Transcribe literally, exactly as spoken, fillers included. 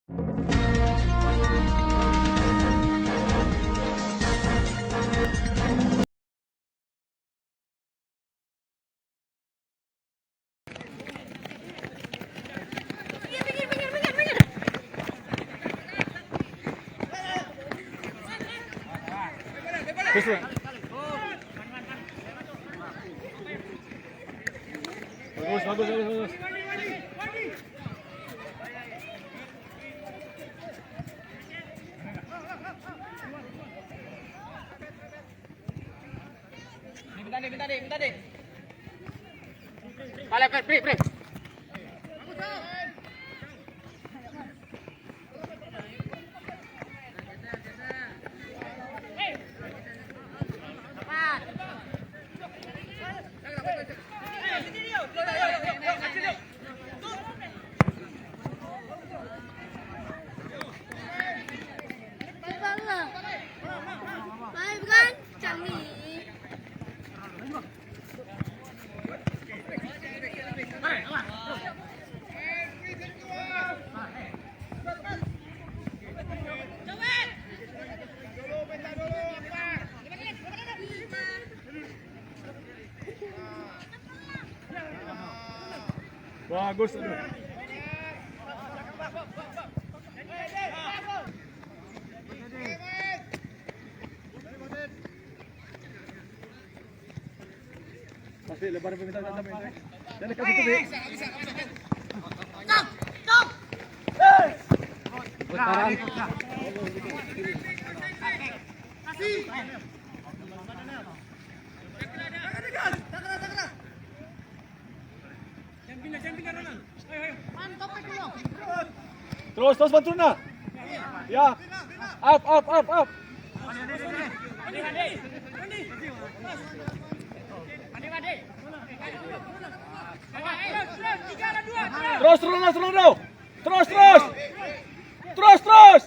Bagus, bagus, bagus, bagus. Minta dik, minta dik, minta dik. Balik, balik, balik, balik. Bagus, aduh. Pasti lebar permintaan sampai ini. Jangan dekat situ, Dik. Putaran. Terus, terus bantu nah. Ya. Up, up, up, up. Terus, terus, terus, terus, terus. Terus, terus. Terus, terus.